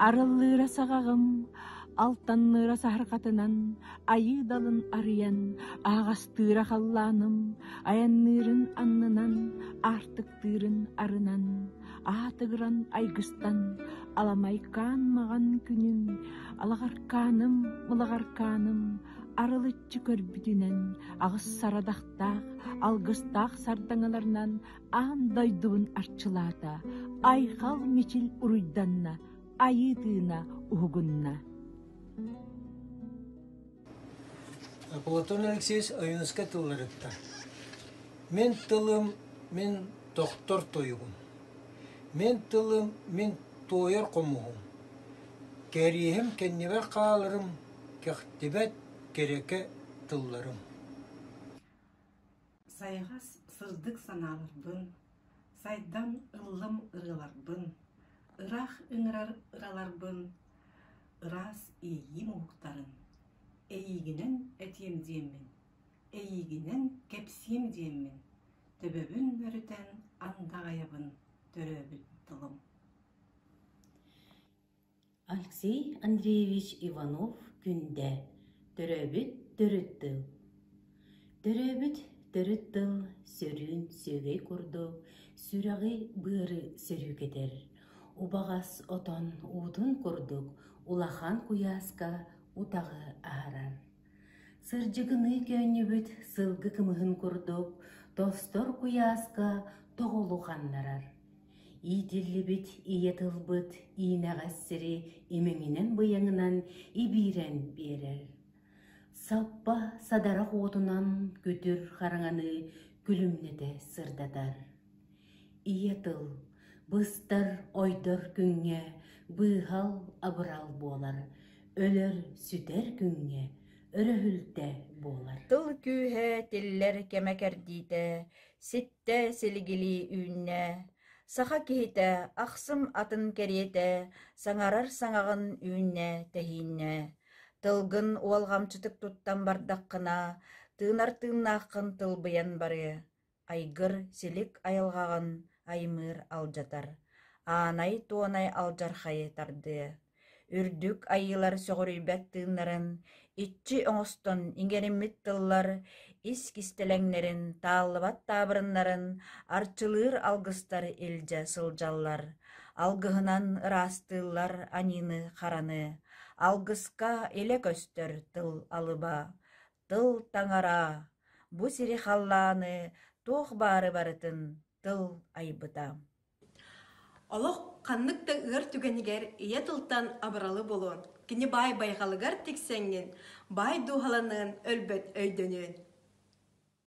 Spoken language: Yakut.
Арыллыыра саҕаҕым, алтанныыра саһарҕатынан, айыы далын арыйан, аһаҕастыыра халлааным, айанныырын аннынан, аартыктыырын арынан, аатыгыран айгыстан, аламайкаан маҕан күнүм, алаҕаркааным, мылаҕаркааным, арылыччы көрбүтүнэн, аҕыс сарадахтаах, алгыстаах сардаҥаларынан аан дойдубун арчылаата, айхал мичил уруйданна, айыы тыына уһугунна. Платон Алексеевич Ойуунускай тылларыттан «Мин тылым, мин тохтор тойугум, мин тылым, мин туойар хомуһум, кэриэһим кэннибэр хааларым, кэхтибэт кэрэкэ тылларым». Сайаҕас сырдык санааларбын, сайдан ыллым ырыаларбын, ыраах ыҥырар ыраларбын, ыраас иэйиим уһуктарын эйиигинэн этиэм диэммин, эйиигинэн кэпсиэм диэммин, төбөбүн өрүтэн андаҕайабын төрөөбүт тылым. Алексей Андреевич Иванов-Күндэ Төрөөбүт төрүт тыл Төрөөбүт төрүт тыл сөрүүн сүөгэй курдук сүрэҕи-быары сөрүүкэтэр, убаҕас отон уутун курдук улахан куйааска утаҕы аһарар. Сырдьыгыныы көөнньүбүт сылгы кымыһын курдук тостор куйааска тоҕолу ханнарар. Иитиллибит ийэ тылбыт иинэҕэс сири имэҥинэн-быйаҥынан ибиирэн биэрэр. Саппа садарах уотунан күтүр хараҥаны күлүмнэтэ сырдатар. Ийэ тыл быстар ойдор күҥҥэ быыһал-абырал буолар, өлөр-сүтэр күҥҥэ өрөһүлтэ буолар. Тыл күүһэ тиллэр кэмэ кэрдиитэ ситтэ силигилии үүннэ. Саха киһитэ ахсым атын кэриэтэ саҥарар саҥаҕын үүннэ тэһииннэ. Тылгын уолҕамчытык туттан бардаххына, тыынар тыыннааххын тылбыйан барыа. Айгыр силик айылҕаҕын аймыыр алдьатар, аанай-туонай алдьархайы тардыа. Үрдүк айыылар сөҕүрүйбэт тыыннарын иччи оҥостон иҥэриммит тыллар ис кистэлэҥнэрин, тааллыбат таабырыннарын арчылыыр алгыстар илдьэ сылдьаллар, алгыһынан ыраастыыллар аньыыны-хараны, алгыска илэ көстөр тыл алыба, тыл таҥара, бу сири халлааны туох баары барытын тыл айбыта. Олох ханнык да ыар түгэнигэр ийэ тылтан абыралы булуон, кини баай байҕалыгар тиксэҥҥин, баай дууһаланыан өлбөт өйдөнүөн.